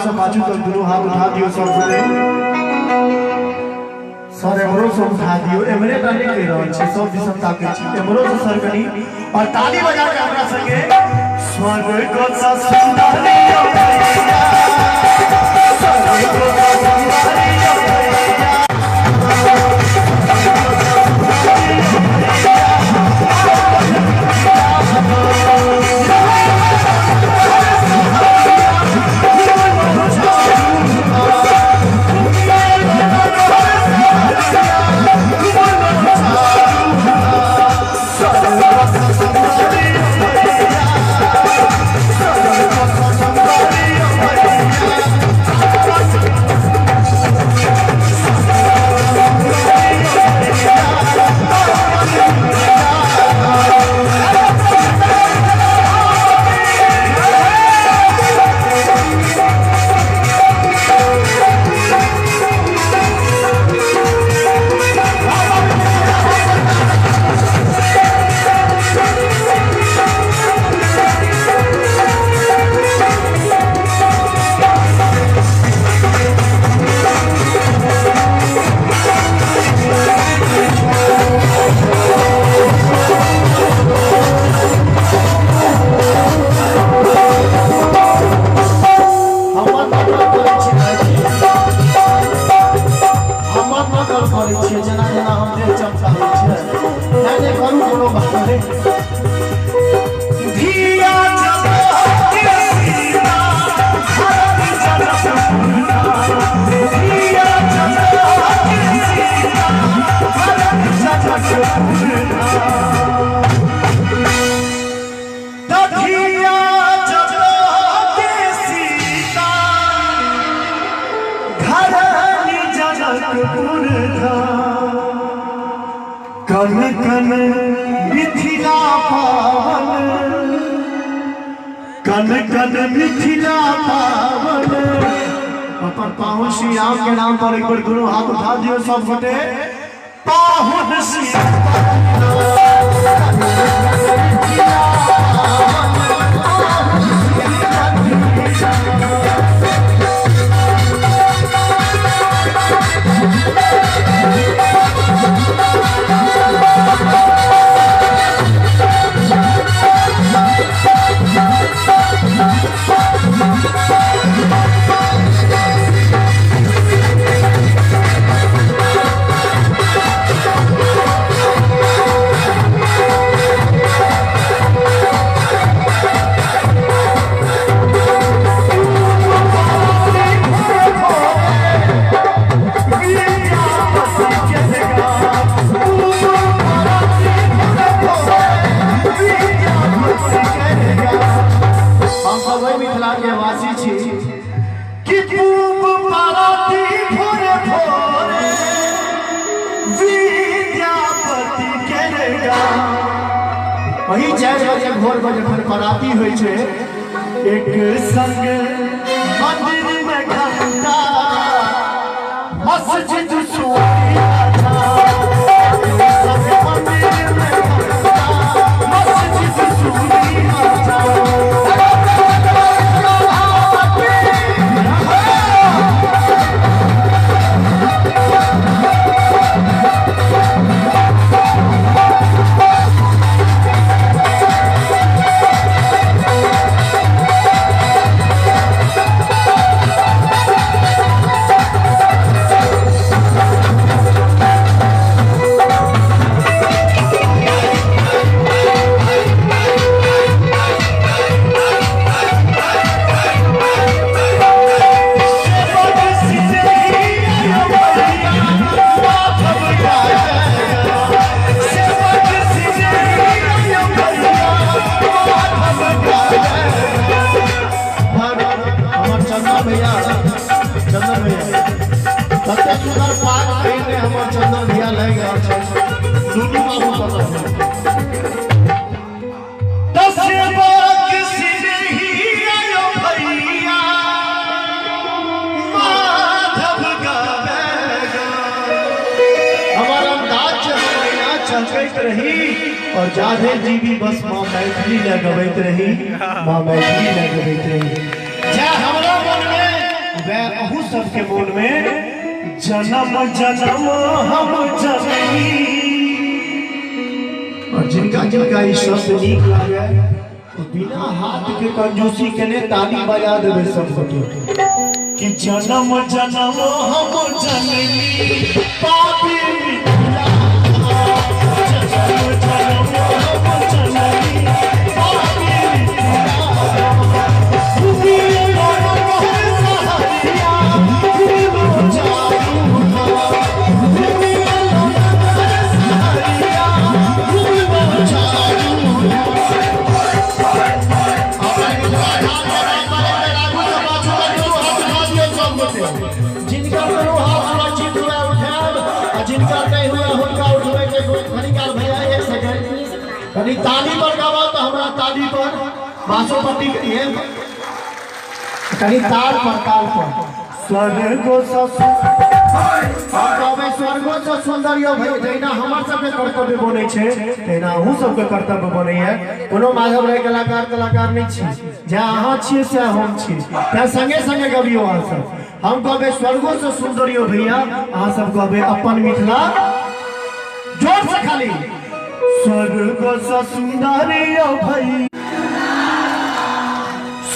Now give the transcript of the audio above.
से पाछू तक दुनू हाथ उठा दियो सब गोटे। सर एमरो से उठा दियो, एमरे टा नहीं कहि रहल छी, सब दिसन ताकै छी, एमरो से सर कनी और ताली बजा के हमरा संगे स्वर्ग सा सुंदरी भैया, स्वर्ग सा सुंदरी भैया। कन कन मिथिला पावन, कन कन मिथिला पावन। अपन पाहुन श्री राम के नाम पर एक बार दोनों हाथ उठा दियो सब गोटे। पाहुन श्री वही 4 बजे भोर में जखन पराती होइ छै, एक संग मंदिर में घंटा मस्जिद सुनिया संग मंदिर में घंटा मस्जिद सुनिया। रही और जाधे जी भी बस माँ मैथिली लगबैत रही, माँ मैथिली लगबैत रही। जा हमरा मन में वह अहू सबके मोन में जन्म जन्म हम जननी। और जिनका जिनका ई शब्द नीक लागे तो बिना हाथ के कंजूसी केने ताली बजा देबै सब गोटे कि जन्म जन्म हम जननी पापी मिथिला, जन्म जन्म हम जननी पापी मिथिला, जिनका कोनो हाथ सुरक्षित हुआ उठायब आ जिनका नहीं हुआ हुनका उठबै के कनी भैया एक सेकंड कनी ताली पर गावा तो हमरा ताली पर बासोपट्टी के कनी ताल पर स्वर्गो स्वर्गो से सुंदर यो भैया जहिना हमर सबके कर्तव्य बनै छै तहिना अहूँ सबके कर्तव्य बनैया। कोनो माधव राय कलाकार कलाकार नहीं छी, जहाँ अहाँ छियै से हम छी, तैं संगे संगे गबियौ अहाँ सब। हम कहबै स्वर्गो से सुंदर यो भैया, अहाँ सब कहबै अपन मिथिला जोर से खाली स्वर्गो से सुंदर यो भैया।